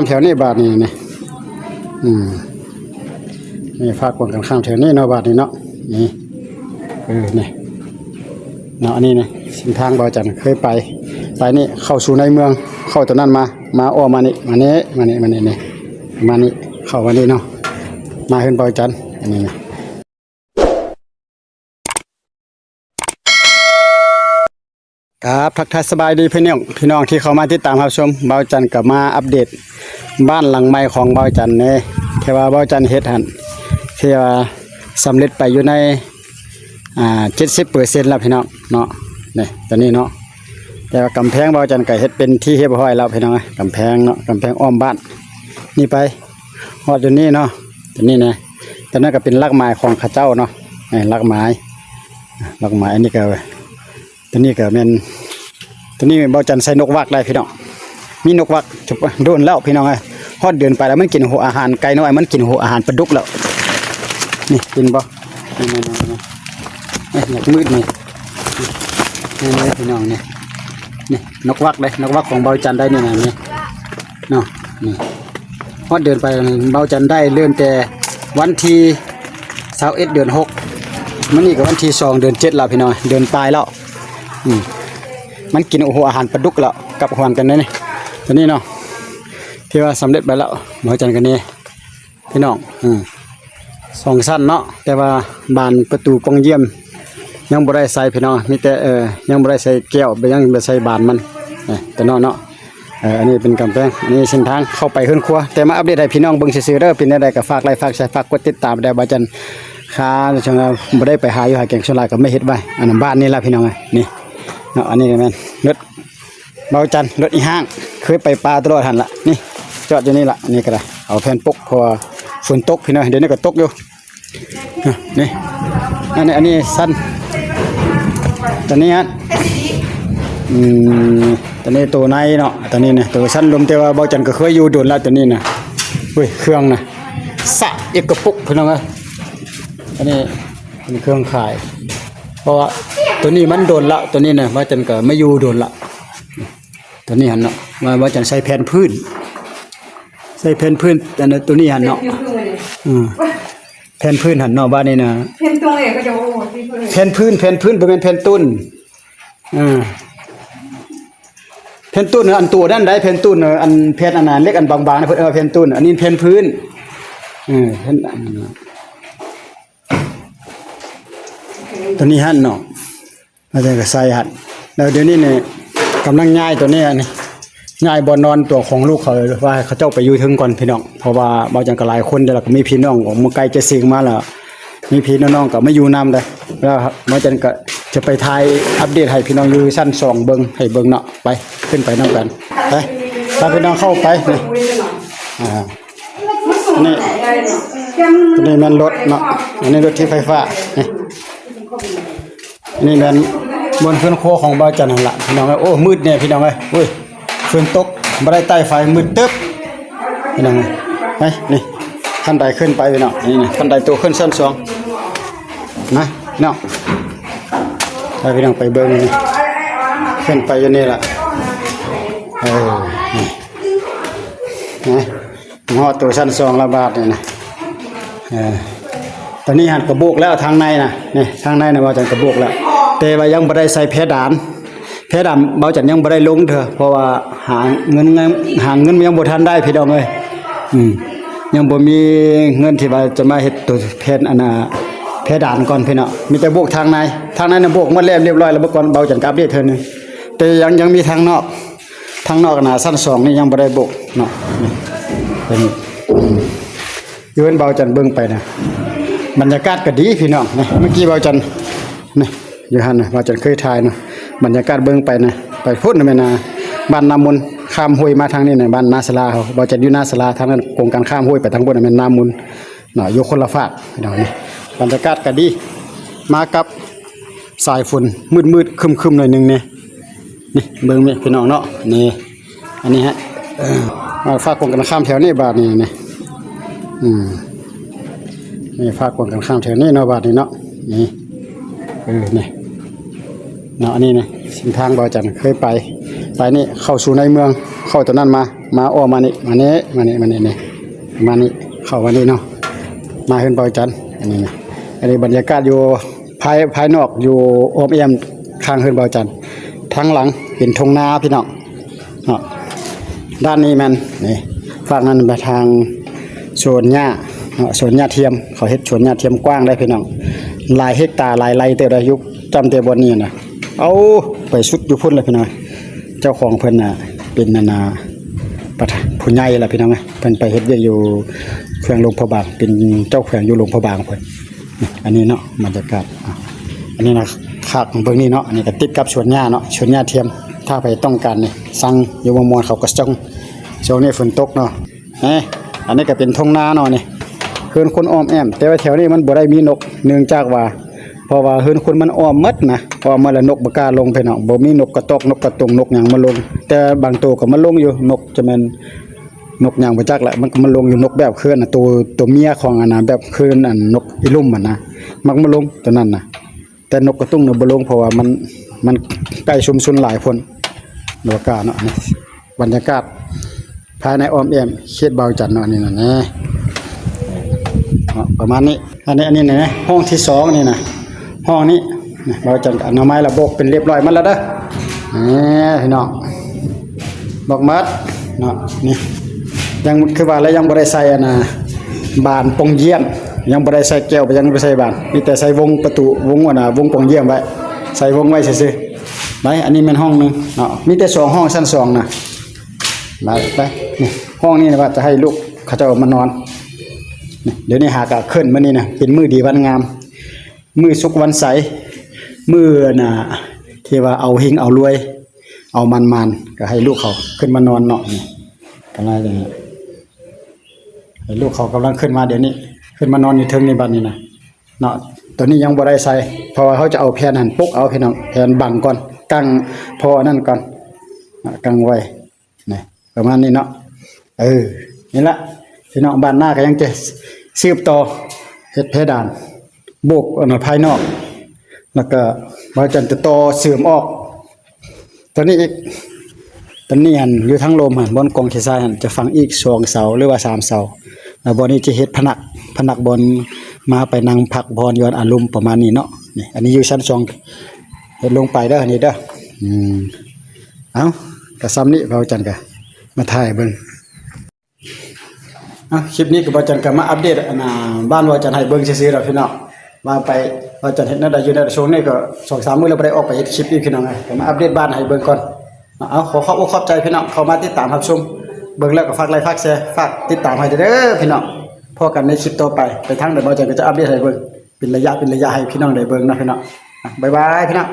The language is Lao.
ຂ້າມແຖວນີ້ບາດນີ້ ນີ້ ອືມ ນີ້ ພາກວາງກັນຂ້າມແຖວນີ້ເນາະ ບາດນີ້ເນາະ ນີ້ ເອີ ນີ້ເນາະ ອັນນີ້ນະ ເສັ້ນທາງບ່າວຈັນເຄີຍໄປ ໄປນີ້ເຂົ້າສູ່ໃນເມືອງ ເຂົ້າຕົວນັ້ນມາ ມາອ້ອມມານີ້ ມານີ້ ມານີ້ ມານີ້ ນີ້ ມານີ້ ເຂົ້າມານີ້ເນາະ ມາເຮືອນບ່າວຈັນ ອັນນີ້ນະ. ຄັບ ທັກທາຍສະບາຍດີພີ່ນ້ອງ ພີ່ນ້ອງທີ່ເຂົ້າມາຕິດຕາມຮັບຊົມ ບ່າວຈັນກໍມາອັບເດດບ້ານຫຼັງໃໝ່ຂອງບ່າວຈັນເນ ທີ່ວ່າບ່າວຈັນເຮັດຫັ້ນ ທີ່ວ່າສຳເລັດໄປຢູ່ໃນ ອ່າ ເຈັດສິບເປີເຊັນແລ້ວພີ່ນ້ອງເນາະ ນີ້ ຕົວນີ້ເນາະ ແຕ່ວ່າກຳແພງບ່າວຈັນກໍເຮັດເປັນທີ່ຮຽບຮ້ອຍແລ້ວພີ່ນ້ອງ ກຳແພງເນາະ ກຳແພງອ້ອມບ້ານ ນີ້ໄປຮອດຢູ່ນີ້ເນາະ ຕົວນີ້ນະ ຕົວນັ້ນກໍເປັນຫຼັກໝາຍຂອງເຂົາເຈົ້າເນາະ ນີ້ຫຼັກໝາຍ ຫຼັກໝາຍ ອັນນີ້ກໍ ຕົວນີ້ກໍແມ່ນ ຕົວນີ້ບ່າວຈັນໃສ່ນົກວັກໄດ້ພີ່ນ້ອງ ມີນົກວັກ ໂດນແລ້ວພີ່ນ້ອງເອີຍ ຮອດເດືອນປາຍແລ້ວ ມັນກິນຫົວອາຫານໄກ່ນ້ອຍ ມັນກິນຫົວອາຫານປາດຸກແລ້ວ ນີ້ເຫັນບໍ່ ນີ້ໆໆ ນີ້ ຢາກມືດນີ້ ນີ້ໆ ພີ່ນ້ອງ ນີ້ ນີ້ນົກວັກເດ້ ນົກວັກຂອງບ່າວຈັນໄດ້ນີ້ນະ ນີ້ ເນາະ ນີ້ ຮອດເດືອນປາຍແລ້ວ ບ່າວຈັນໄດ້ເລີ່ມແຕ່ວັນທີຊາວເອັດ ເດືອນຫົກ ມື້ນີ້ກໍວັນທີສອງ ເດືອນເຈັດແລ້ວພີ່ນ້ອງ ເດືອນປາຍແລ້ວ ອືມ ມັນກິນ ໂອ້ໂຫ ອາຫານປາດຸກແລ້ວ ກັບຫວນກັນເດ້ນີ້ ຕົວນີ້ເນາະ ທີ່ວ່າສຳເລັດໄປແລ້ວ ບ່າວຈັນກັນນີ້ ພີ່ນ້ອງ ເອີ ສອງຊັ້ນເນາະ ແຕ່ວ່າບານປະຕູປ່ອງຢ້ຽມຍັງບໍ່ໄດ້ໃສ່ພີ່ນ້ອງ ມີແຕ່ ເອີ ຍັງບໍ່ໄດ້ໃສ່ແກ້ວ ຍັງບໍ່ໃສ່ບານມັນ ເອີ ຕົວນັ້ນເນາະ ເອີ ອັນນີ້ເປັນກຳແພງ ອັນນີ້ເສັ້ນທາງເຂົ້າໄປເຮືອນຄົວ ແຕ່ມາອັບເດດໃຫ້ພີ່ນ້ອງເບິ່ງຊື່ໆເດີ ເປັນແນວໃດກໍຝາກໄລ ຝາກແຊ ຝາກກົດຕິດຕາມແດ່ ບ່າວຈັນຄາ ບໍ່ໄດ້ໄປຫາຢູ່ຫາແກງ ສ່ວນຫຼາຍກໍມາເຮັດໄວ້ ອັນນັ້ນບ້ານນີ້ລະພີ່ນ້ອງເອີຍ ນີ້ເນາະ ອັນນີ້ກໍແມ່ນລົດ ບ່າວຈັນ ລົດອີ່ຫ້າງ ເຄີຍໄປປ່າຕະຫຼອດຫັ້ນລະ ນີ້ ຈອດຢູ່ນີ້ລະ ນີ້ກໍໄດ້ ເອົາແຜ່ນປົກ ເພາະວ່າຝົນຕົກພີ່ນ້ອງ ດຽວນີ້ກໍຕົກຢູ່ ນີ້ ອັນນີ້ ອັນນີ້ຊັ້ນ ຕົວນີ້ຮະ ອືມ ຕົວນີ້ໂຕໃນເນາະ ຕົວນີ້ນະ ໂຕຊັ້ນລົມ ແຕ່ວ່າບ່າວຈັນກໍເຄີຍຢູ່ດົນລະ ຕົວນີ້ນະ ເອີຍ ເຄື່ອງນະ ສະເອກກະປຸກ ພີ່ນ້ອງເອີຍ ອັນນີ້ເປັນເຄື່ອງຂາຍ ເພາະວ່າຕົວນີ້ມັນດົນລະ ຕົວນີ້ນະ ບ່າວຈັນກໍມາຢູ່ດົນລະ ຕົວນີ້ຫັ້ນເນາະ ວ່າ ວ່າຈັ່ງໃສ່ແຜ່ນພື້ນ ໃສ່ແຜ່ນພື້ນ ອັນນັ້ນ ຕົວນີ້ຫັ້ນເນາະ ອືມ ແຜ່ນພື້ນຫັ້ນເນາະ ບາດນີ້ນະ ແຜ່ນຕຸ້ນເອີຍ ເຂົາເຈົ້າວ່າ ແຜ່ນພື້ນ ແຜ່ນພື້ນ ບໍ່ແມ່ນແຜ່ນຕຸ້ນ ເອີ ແຜ່ນຕຸ້ນ ອັນຕົວນັ້ນໄດ໋ ແຜ່ນຕຸ້ນ ອັນແຜ່ນອັນນັ້ນ ເຫຼັກອັນບາງໆນະ ເພິ່ນເອີ້ນວ່າແຜ່ນຕຸ້ນ ອັນນີ້ແຜ່ນພື້ນ ເອີ ແຜ່ນ ຕົວນີ້ຫັ້ນເນາະ ອາຈານກໍໃສ່ຫັ້ນ ແລ້ວດຽວນີ້ນີ້ກຳລັງຍ້າຍຕົວນີ້ນີ້ ຍ້າຍບ່ອນນອນຕົວຂອງລູກເຂົາ ວ່າໃຫ້ເຂົາເຈົ້າໄປຢູ່ເທິງກ່ອນພີ່ນ້ອງ ເພາະວ່າບ່າວຈັນກໍຫຼາຍຄົນແລ້ວ ກໍມີພີ່ນ້ອງອອກເມືອງໄກຈະເສງມາແລ້ວ ມີພີ່ນ້ອງກໍມາຢູ່ນຳເດ້ ແລ້ວບ່າວຈັນກໍຈະໄປຖ່າຍອັບເດດໃຫ້ພີ່ນ້ອງຢູ່ຊັ້ນສອງເບິ່ງ ໃຫ້ເບິ່ງເນາະ ໄປ ຂຶ້ນໄປນຳກັນ ໄປ ພາພີ່ນ້ອງເຂົ້າໄປນີ້ ອ່າ ອັນນີ້ ອັນນີ້ແມ່ນລົດເນາະ ອັນນີ້ລົດຖີບໄຟຟ້ານີ້ ອັນນີ້ແມ່ນບ່ອນເຮືອນຄົວຂອງບ່າວຈັນຫັ້ນລະພີ່ນ້ອງເອີຍ ໂອ້ ມືດແດ່ພີ່ນ້ອງເອີຍ ໂອ້ຍ ຝົນຕົກ ບໍ່ໄດ້ໄຕ້ໄຟ ມືດຕຶບພີ່ນ້ອງເອີຍ ໄປ ນີ້ ຂັ້ນໄດຂຶ້ນໄປພີ່ນ້ອງ ນີ້ ຂັ້ນໄດໂຕຂຶ້ນຊັ້ນສອງ ນະພີ່ນ້ອງ ໄປພີ່ນ້ອງໄປເບິ່ງນີ້ ຂຶ້ນໄປຢູ່ນີ້ລະ ເອີ ນີ້ ນະ ຮອດໂຕຊັ້ນສອງລະບາດນີ້ນະ ເອີ ຕອນນີ້ຫັ້ນກະໂບກແລ້ວທາງໃນນະ ນີ້ທາງໃນນະ ບ່າວຈັນກະໂບກແລ້ວ ແຕ່ວ່າຍັງບໍ່ໄດ້ໃສ່ເພດານ ເພດານບ່າວຈັນຍັງບໍ່ໄດ້ລົງເທື່ອ ເພາະວ່າຫາເງິນ ຫາເງິນຍັງບໍ່ທັນໄດ້ພີ່ນ້ອງເອີຍ ອືມ ຍັງບໍ່ມີເງິນທີ່ວ່າຈະມາເຮັດໂຕແຜ່ນອັນນ່າ ເພດານກ່ອນພີ່ນ້ອງ ມີແຕ່ໂບກທາງໃນ ທາງໃນນະໂບກໝົດແລ້ວ ຮຽບຮ້ອຍແລ້ວ ເມື່ອກ່ອນບ່າວຈັນກະອັບເດດເທື່ອໜຶ່ງ ແຕ່ຍັງ ຍັງມີທາງນອກ ທາງນອກນະ ຊັ້ນສອງນີ້ຍັງບໍ່ໄດ້ໂບກເນາະ ນີ້ ເປັນ ຢູ່ເຮືອນບ່າວຈັນເບິ່ງໄປນະ ບັນຍາກາດກໍດີພີ່ນ້ອງ ນີ້ ເມື່ອກີ້ບ່າວຈັນ ນີ້ ຢູ່ຫັ້ນນະ ບ່າວຈັນເຄີຍຖ່າຍເນາະ ບັນຍາກາດເບິ່ງໄປນະ ໄປພຸ້ນແມ່ນນະ ບ້ານນາມົນ ຂ້າມຫ້ວຍມາທາງນີ້ນະ ບ້ານນາສາລາເຮົາ ບ່າວຈັນຢູ່ນາສາລາ ທາງນັ້ນກົງກັນຂ້າມຫ້ວຍໄປທາງພຸ້ນນະ ແມ່ນນາມົນເນາະ ຢູ່ຄົນລະຟາກພີ່ນ້ອງ ນີ້ ບັນຍາກາດກໍດີ ມາກັບສາຍຝົນ ມືດໆ ຄຶ້ມໆ ໜ້ອຍໜຶ່ງນີ້ ນີ້ເບິ່ງແມ່ພີ່ນ້ອງເນາະ ນີ້ ອັນນີ້ຮະ ເອີ ຝາກກົງກັນຂ້າມແຖວນີ້ບາດນີ້ ນີ້ ອືມ ນີ້ຝາກກົງກັນຂ້າມແຖວນີ້ເນາະ ບາດນີ້ເນາະ ນີ້ ເອີ ນີ້ເນາະ ອັນນີ້ນະ ເສັ້ນທາງບ່າວຈັນເຄີຍໄປ ປາຍນີ້ເຂົ້າສູ່ໃນເມືອງ ເຂົ້າຕົວນັ້ນມາ ມາອ້ອມມານີ້ ມານີ້ ມານີ້ ມານີ້ ມານີ້ ເຂົ້າມານີ້ເນາະ ມາເຮືອນບ່າວຈັນ ອັນນີ້ນະ ອັນນີ້ບັນຍາກາດຢູ່ພາຍ ພາຍນອກ ຢູ່ອ້ອມແອ້ມຂ້າງເຮືອນບ່າວຈັນ ທາງຫຼັງເປັນທົ່ງນາພີ່ນ້ອງເນາະ ດ້ານນີ້ແມ່ນ ນີ້ ຟາກນັ້ນໄປທາງສວນຫຍ້າເນາະ ສວນຫຍ້າທຽມ ເຂົາເຮັດສວນຫຍ້າທຽມກວ້າງໄດ໋ພີ່ນ້ອງ ຫຼາຍເຮັກຕາ ຫຼາຍໄຮ່ເຕີບໄດ໋ ຢູ່ຈ້ຳແຕ່ບ່ອນນີ້ນະ ເອົາ ໄປສຸດຢູ່ພຸ້ນແຫຼະພີ່ນ້ອງ ເຈົ້າຂອງເພິ່ນນະ ເປັນອັນນາ ປະທານ ຜູ້ໃຫຍ່ລະພີ່ນ້ອງເອີຍ ເພິ່ນໄປເຮັດວຽກຢູ່ແຂວງຫຼວງພະບາງ ເປັນເຈົ້າແຂວງຢູ່ຫຼວງພະບາງເພິ່ນ ນີ້ ອັນນີ້ເນາະ ບັນຍາກາດ ອ່າ ອັນນີ້ນະ ຄາກເບິ່ງນີ້ເນາະ ອັນນີ້ກໍຕິດກັບສວນຫຍ້າເນາະ ສວນຫຍ້າທຽມ ຖ້າໃຜຕ້ອງການນີ້ ສັ່ງຢູ່ເມືອງມ່ວນ ເຂົາກໍສົ່ງ ຊ່ວງນີ້ຝົນຕົກເນາະ ເອີ ອັນນີ້ກໍເປັນທົ່ງນາເນາະນີ້ ເຮືອນຄົນອ້ອມແອ້ມ ແຕ່ວ່າແຖວນີ້ມັນບໍ່ໄດ້ມີນົກ ເນື່ອງຈາກວ່າ ເພາະວ່າເຮືອນຄົນມັນອ້ອມໝົດນະ ອ້ອມໝົດແລ້ວນົກບໍ່ກ້າລົງພີ່ນ້ອງ ບໍ່ມີນົກກະຕອກ ນົກກະຕຸງ ນົກຫຍັງມາລົງ ແຕ່ບາງໂຕກໍມາລົງຢູ່ ນົກຈະແມ່ນນົກຫຍັງບໍ່ຈັກແຫຼະ ມັນກໍມາລົງຢູ່ ນົກແບບຄືອັນນະ ໂຕ ໂຕເມຍຂອງອັນນະ ແບບຄືອັນນົກອີລຸ່ມຫັ້ນນະ ມັກມາລົງໂຕນັ້ນນະ ແຕ່ນົກກະຕຸງນະບໍ່ລົງ ເພາະວ່າມັນ ມັນໃກ້ຊຸມຊົນຫຼາຍຄົນ ບໍ່ກ້າເນາະ ນີ້ ບັນຍາກາດພາຍໃນອ້ອມແອ້ມເຂດບ່າວຈັນເນາະ ອັນນີ້ນະ ເນາະ ປະມານນີ້ ອັນນີ້ ອັນນີ້ນະ ຫ້ອງທີສອງນີ້ນະ ຫ້ອງນີ້ນະ ບ່າວຈັນກໍອະນາໄມລະບົກເປັນລຽບຮ້ອຍໝົດແລ້ວເດີ ນີ້ພີ່ນ້ອງ ບອກໝົດເນາະ ນີ້ ຍັງ ຄືວ່າແລ້ວ ຍັງບໍ່ໄດ້ໃສ່ອັນນະ ບານປ່ອງຢ້ຽມ ຍັງບໍ່ໄດ້ໃສ່ແກ້ວ ຍັງບໍ່ໃສ່ບານ ມີແຕ່ໃສ່ວົງປະຕູ ວົງອັນນະ ວົງປ່ອງຢ້ຽມໄວ້ ໃສ່ວົງໄວ້ຊື່ໆ ໄດ້ ອັນນີ້ແມ່ນຫ້ອງໜຶ່ງເນາະ ມີແຕ່ສອງຫ້ອງ ຊັ້ນສອງນະ ໄດ້ ໄດ້ ນີ້ ຫ້ອງນີ້ນະວ່າຈະໃຫ້ລູກເຂົາເຈົ້າມານອນ ນີ້ ດຽວນີ້ຫາກະເຄື່ອນມື້ນີ້ນະ ເປັນມື້ດີວັນງາມ ມື້ສຸກວັນໃສ ມື້ນະ ທີ່ວ່າເອົາເຮັງເອົາລວຍ ເອົາໝານໆ ກໍໃຫ້ລູກເຂົາຂຶ້ນມານອນເນາະ ນີ້ ກຳລັງ ໃຫ້ລູກເຂົາກຳລັງຂຶ້ນມາດຽວນີ້ ຂຶ້ນມານອນຢູ່ເທິງນີ້ບັດນີ້ນະ ເນາະ ໂຕນີ້ຍັງບໍ່ໄດ້ໃສ່ ເພາະວ່າເຮົາຈະເອົາແຜ່ນຫັ້ນປົກເອົາພີ່ນ້ອງ ແຜ່ນບັງກ່ອນ ກັ້ງ ພໍອັນນັ້ນກ່ອນ ເນາະ ກັ້ງໄວ້ ນະ ປະມານນີ້ເນາະ ເອີ ນີ້ລະ ພີ່ນ້ອງ ບ້ານນາກໍຍັງຈະສືບຕໍ່ເຮັດເພດານ ໂບກອັນພາຍນອກ ແລ້ວກໍບ່າວຈັນຈະຕໍ່ເສີມອອກ ຕົວນີ້ອີກ ຕົວນີ້ຫັ້ນ ຢູ່ທາງລຸ່ມຫັ້ນ ບ່ອນກອງຂີ້ຊາຍຫັ້ນ ຈະຝັງອີກສອງເສົາ ຫຼືວ່າສາມເສົາ ແລ້ວບ່ອນນີ້ຈະເຮັດພະນັກ ພະນັກບ່ອນມາໄປນັ່ງພັກຜ່ອນຢ່ອນອາລົມ ປະມານນີ້ເນາະ ນີ້ ອັນນີ້ຢູ່ຊັ້ນສອງ ເຮັດລົງໄປເດີ ນີ້ເດີ ອືມ ເອົ້າ ກະຊ່ຳນີ້ ບ່າວຈັນກະມາຖ່າຍໃຫ້ເບິ່ງ ອ່ະ ຄລິບນີ້ກໍບ່າວຈັນກໍມາອັບເດດອັນນ່າ ບ້ານບ່າວຈັນໃຫ້ເບິ່ງຊື່ໆດອກພີ່ນ້ອງ ວ່າໄປບ່າວຈັນເຮັດແນວໃດຢູ່ໃນຊ່ວງນີ້ ກໍສອງສາມມື້ແລ້ວບໍ່ໄດ້ອອກໄປເຮັດຄລິບອີກພີ່ນ້ອງເອີຍ ກໍມາອັບເດດບ້ານໃຫ້ເບິ່ງກ່ອນ ເອົາ ຂໍຂອບອົກຂອບໃຈພີ່ນ້ອງເຂົ້າມາຕິດຕາມຮັບຊົມ ເບິ່ງແລ້ວກໍຝາກໄລຄ໌ ຝາກແຊ ຝາກຕິດຕາມໃຫ້ເດີພີ່ນ້ອງ ພໍ້ກັນໃນຄລິບຕໍ່ໄປ ໄປທາງໃດບ່າວຈັນກໍຈະອັບເດດໃຫ້ເບິ່ງ ເປັນໄລຍະເປັນໄລຍະໃຫ້ພີ່ນ້ອງໄດ້ເບິ່ງເນາະພີ່ນ້ອງ ອ່ະ ບາຍບາຍພີ່ນ້ອງ.